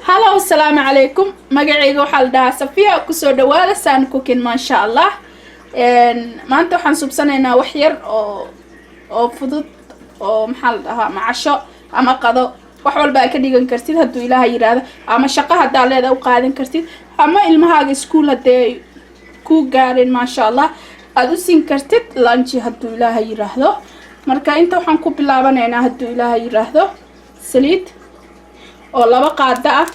Hello, asalaamu calaykum. Magacayga waxaa la dhahaa Safiya. Kusoo dhawaada San Cooking. Maasha Allah, maanta waxaan subsanaynaa wax yar oo fudud oo, maxaa la dhahaa, macasho ama qado, wax walba ay ka dhigan kartid hadduu Ilaaha yiraahdo, ama shaqo haddaa leeda u qaadan kartid, ama ilmahaaga iskuul haddee ku gaareen, maasha Allah, aada u siin kartid lunch hadduu Ilaaha yiraahdo. Marka inta waxaan ku bilaabanaynaa, hadduu Ilaaha yiraahdo, saliid oo 2 qaado ah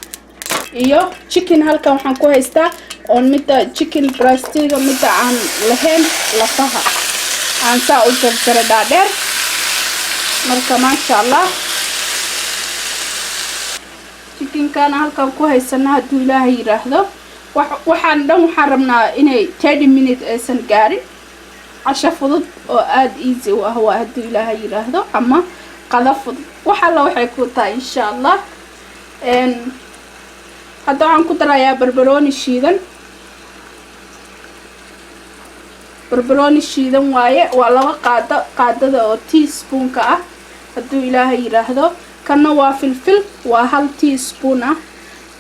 iyo chicken. Halkan waxaan ku haystaa oon midda chicken breastiga, midda aan lahayn lafaha, aan saa u jarjara dhaadheer. Marka maasha Allah, chickenkana halkan ku haysana hadduu Ilaaha yiraahdo. Waxaan dhan waxaan rabnaa inay 30 minute aysan gaarin. Casho fudud oo aada easy u ah waa hadduu Ilaaha yiraahdo, ama qado fudud, wax alla waxay ku tahay insha Allah. Hadda waxaan ku darayaa barbarooni shiidan. Barbarooni shiidan waaye, waa 2 qaado, qaadada oo teaspoonka ah hadduu Ilaaha yiraahdo. Kanna waa filfil, waa 1 teaspoon ah,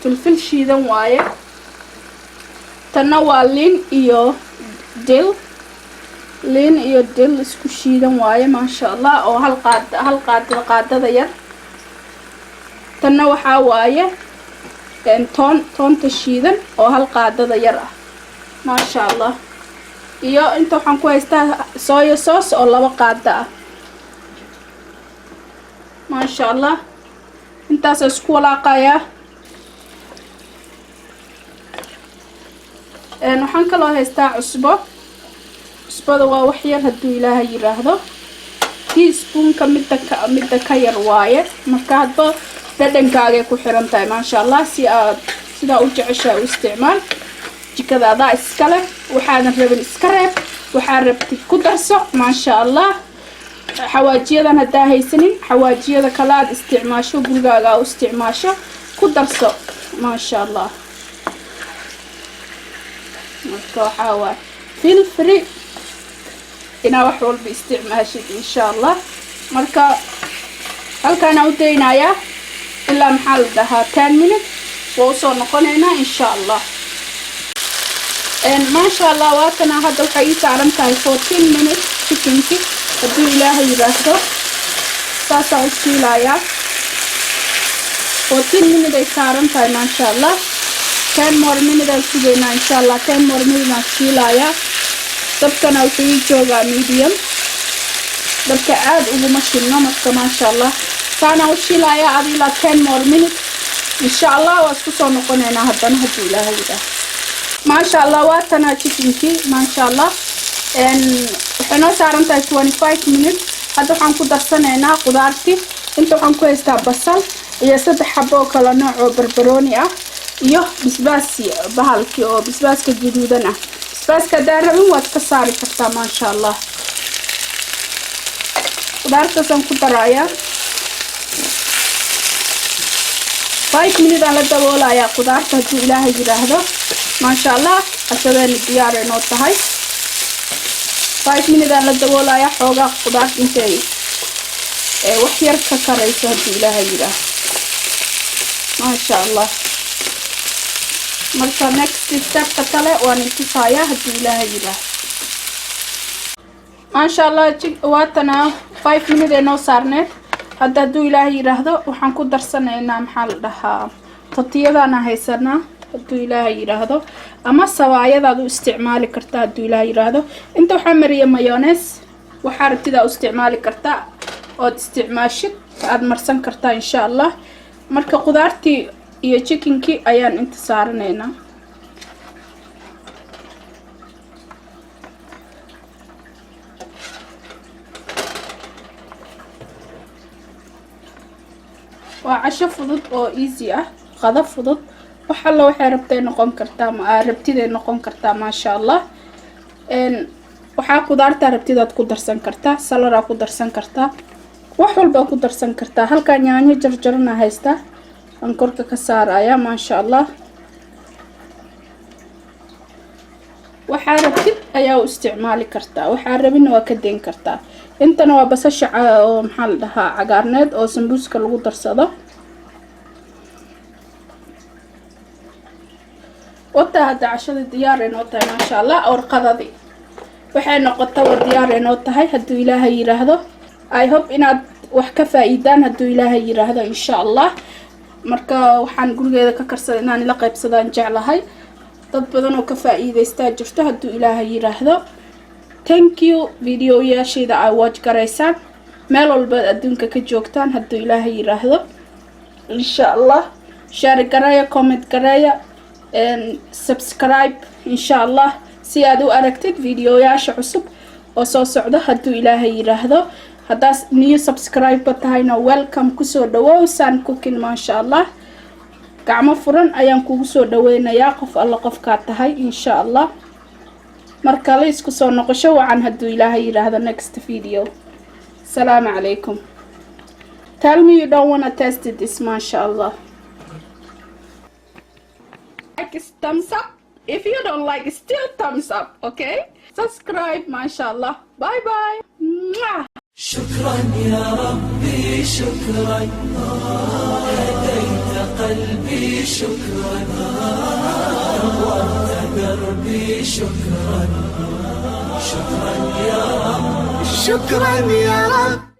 filfil shiidan waaye. Tanna waa liin iyo dill, liin iyo dill isku shiidan waaye, maasha Allah, oo hal qaad, hal qaadada, qaadada yar. Tanna waxaa waaye toon, toonta shiidan oo hal qaadada yar ah, maasha Allah. Iyo inta waxaan ku haystaa soya sauce oo 2 qaado ah, maasha Allah. Intaasa isku walaaqayaa. Waxaan kaloo haystaa cusbo. Cusbada waa wax yar hadduu Ilaaha yiraahdo, teaspoonka midda ka yar waaye. Marka hadba dhadhankaagay ku xiran tahay, maasha Allah. Si aad sidaa u jeceshahay u isticmaal. Jikada adaa iskale, waxaadan rabin iska reeb, waxaa rabtid ku darso, maasha Allah. Xawaajiyadan haddaa haysanin, xawaajiyada kale aad isticmaasho, gurigaaga u isticmaasho, ku darso, maasha Allah. Marka waxaa waay, feel free inaa wax walba isticmaashid insha Allah. Marka halkaana u daynayaa ilaa, maxaa la dhahaa, 10 minute. Waa usoo noqonaynaa insha Allah. Maasha Allah, waatana hadda waxay ii saaran tahay 14 minutes chickenki hadduu Ilaahay yidhaahdo. Saasaan u shiilayaa. 14 minute ay saaran tahay, maasha Allah. 10 more minute aan sugaynaa insha Allah. 10 more minute aan shiilayaa. Dabkana wuxuu ii joogaa medium, dabka aada uguma shilno. Marka maasha Allah, saanaan u shiilayaa ad ilaa 10 more minute insha Allah. Waa isku soo noqonaynaa haddana hadduu Ilaahay yidhaahdo. Maasha Allah, waa tanaa chickenkii, maasha Allah. Waxay noo saaran tahay 25 minutes. Hadda waxaan ku darsanaynaa qudaartii. Inta waxaan ku haystaa basal iyo saddex xabo oo kala nooc oo barbarooni ah iyo bisbaas, bahalkii oo bisbaaska guduudan ah. Bisbaaska haddaan rabin waad ka saari kartaa, maasha Allah. Qudaartaasaan ku darayaa. 5 minute aan la daboolayaa qudaarta hadduu Ilaahay yidhaahdo. Maasha Allah, cashadeena diyaar ay noo tahay. 5 minute aan la daboolayaa xoogaa qudaarta intay wax yar ka karayso hadduu Ilaahay yidhaahdo, maasha Allah. Marka next stepka kale waan itusayaa hadduu Ilaahay yidhaahdo. Maasha Allah, waatana 5 minute ee noo saarneed. Hadda hadduu Ilaahay yidhaahdo waxaan ku darsanaynaa, maxaa la dhahaa, tortilladaana haysanaa hadduu Ilaahay yidhaahdo, ama sabaayadaad u isticmaali kartaa hadduu Ilaahay yidhaahdo. Inta waxaa mariya mayonnaise. Waxaa rabtidaa u isticmaali kartaa ood isticmaashid, aada marsan kartaa insha Allah. Marka qudaartii iyo chickenkii ayaan inta saaranaynaa. Waa casho fudud oo easy ah, qado fudud. Wax alla waxay rabtay noqon kartaa, ma rabtiday noqon kartaa, maasha Allah. Waxaa qudaartaa rabtidaad ku darsan kartaa, saladaa ku darsan kartaa, wax walbaa ku darsan kartaa. Halkaa yaanyo jarjarana haystaa, aan korka ka saaraya, maasha Allah. Waxaa rabtid ayaa u isticmaali kartaa, waxaa rabina waa ka dayn kartaa. Intana waa basasha oo, maxaa la dhahaa, cagaarneed oo sambuuska lagu darsado. Wata hadda cashada diyaar inoo tahay, maasha Allah. Warqadadii waxay noqotaba diyaar inoo tahay, hadduu Ilaahay yiraahdo. I hope inaad wax ka faa-iidaan, hadduu Ilaahay yiraahdo, insha Allah. Marka waxaan gurigeeda ka karsaday inaan ila qaybsadaan jeclahay. Dad badan oo ka faa-iideystaa jirto, hadduu Ilaahay yiraahdo. Thank you videoyaashayda ay watch garaysaan, meel walbaad adduunka ka joogtaan, hadduu Ilaahay yiraahdo, insha Allah. Share gareeya, comment gareeya, subscribe, insha Allah, si aad u aragtid videoyaasha cusub oo soo socda, hadduu Ilaahay yiraahdo. Haddaas new subscribe tahayna, welcome, kusoo dhawow San Cooking, maasha Allah. Gacmo furan ayaan kugu soo dhaweynayaa, qof alla qofkaa tahay, insha Allah. Mar kale isku soo noqosho wacan, hadduu Ilaahay yiraahdo, next video. Salaamu calaykum. Tell me you don't wanna taste this, masha Allah. Like is thumbs up. If you don't like, still thumbs up. Okay, subscribe, mashallah. Bye bye. Mwah. شكرا يا ربي، شكرا، هديت قلبي، شكرا، نورت دربي، شكرا، شكرا يا رب، شكرا يا رب.